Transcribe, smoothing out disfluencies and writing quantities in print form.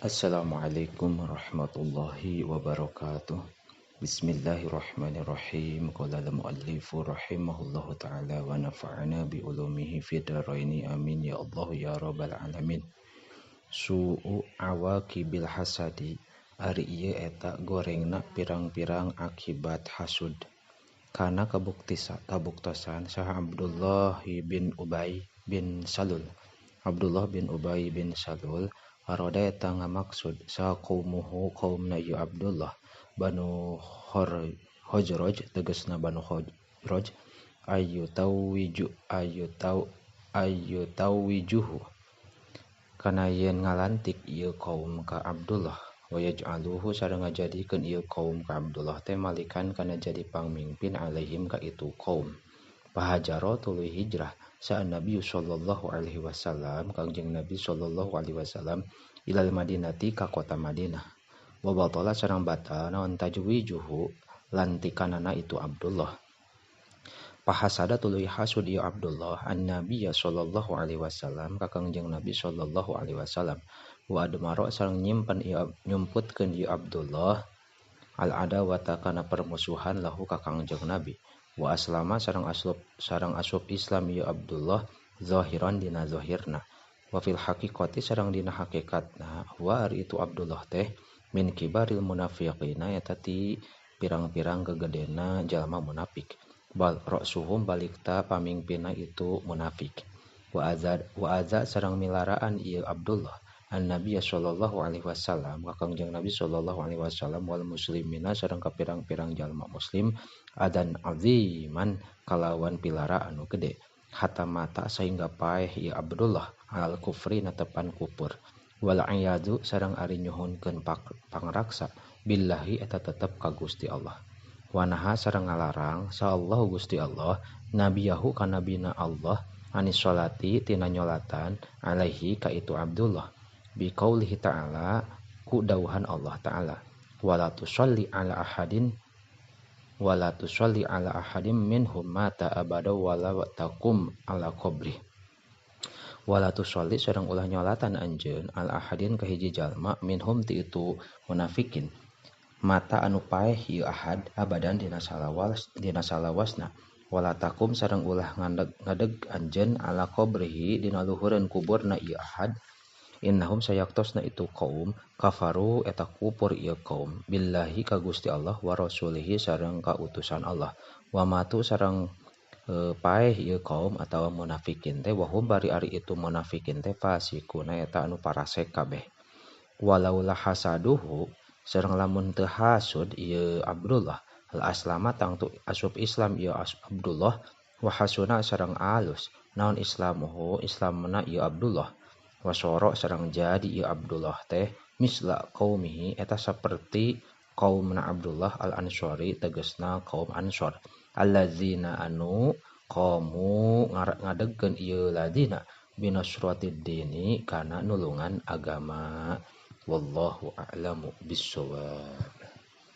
Assalamualaikum warahmatullahi wabarakatuh. Bismillahirrahmanirrahim. Qala al-muallifu rahimahullahu ta'ala wa nafa'ana bi ulumihi fid dharaini, amin ya Allah ya rabbal alamin. Su'u awaqibil hasadi, ari ieu eta gorengna pirang-pirang akibat hasud. Kana kabuktosan saha Abdullah bin Ubay bin Salul. Abdullah bin Ubay bin Salul aroda eta ngamaksud saha qaumuhu qaumna ieu Abdullah Banu Khazraj, tegasna Banu Khazraj, ayu tawiju ayu tau ayu tawijuhu kana yen ngalantik ieu kaum ka Abdullah, wa yaj'aluhu sareng ngajadikeun ieu kaum ka Abdullah teh malikan kana jadi pangmingpin alaihim ka itu kaum. Pahajaro tuluy hijrah sa Nabi sallallahu alaihi wasallam, Kangjeng Nabi sallallahu alaihi wasallam, ilal Madinati ka kota Madinah. Wa batala sareng batal naon tajwijuhu lantikanana itu Abdullah. Pahasada tuluy hasud ieu Abdullah an Nabiya sallallahu alaihi wasallam ka Kangjeng Nabi sallallahu alaihi wasallam. Wa admaro sareng nyimpen ieu nyumputkeun ieu Abdullah al adawata kana permusuhan lahu ka Kangjeng Nabi. Wa aslama sareng asup Islam ieu Abdullah zahiran dina zahirna. Wa fil haqiqati sareng dina hakikatna wa ari itu Abdullah teh min kibaril munafiqina eta ti pirang-pirang gegedena jalma munafik. Bal ra'suhum balikta pamingpinna itu munafik. Wa adza sareng milaraan ieu Abdullah an Nabi sallallahu alaihi wasallam ka Kangjeng Nabi sallallahu alaihi wasallam wal muslimina sareng ka pirang-pirang jalma muslim adan aziman kalawan pilara anu gede hatta mata sehingga paeh ieu Abdullah alal kufri netepan kupur. Wal iyadu sareng ari nyuhunkeun pangraksa billahi eta tetep ka Gusti Allah. Wanaha sareng ngalarang sa Allah Gusti Allah nabiyahu ka nabina Allah anis sholati tina nyolatan alaihi ka itu Abdullah biqaulihi ta'ala ku dauhan Allah ta'ala wala tusalli ala ahadin wala tusalli ala ahadim minhum mata abada wala taqum ala qabri. Wala tusalli sareng ulah nyolatan anjeun ala ahadin ka hiji jalma minhum ti itu munafikin mata anu paeh ieu ahad abadan dina salawas dina salawasna wala taqum sareng ulah ngadeg anjeun ala qabrihi dina luhureun kuburna ieu ahad. Innahum sayaktosna itu kaum kafaru eta kupur ieu kaum billahi ka Gusti Allah wa rasulihi sareng ka utusan Allah wa matu sareng paeh ieu kaum atawa munafikin teh wahum bari ari itu munafikin teh fasikuna eta anu parasek kabeh. Walaula hasaduhu sareng lamun teu hasud ieu Abdullah al aslama tangtu asup Islam ieu Abdullah wa hasuna sareng alus naon islamuhu islamna ieu Abdullah wasoro sareng jadi ieu Abdullah teh misla qaumihi eta saperti kaumna Abdullah al Ansori tegasna kaum Ansor allazina anu qamu ngadegkeun ieu ladina binasratid dini kana nulungan agama. Wallahu a'lamu bissawab.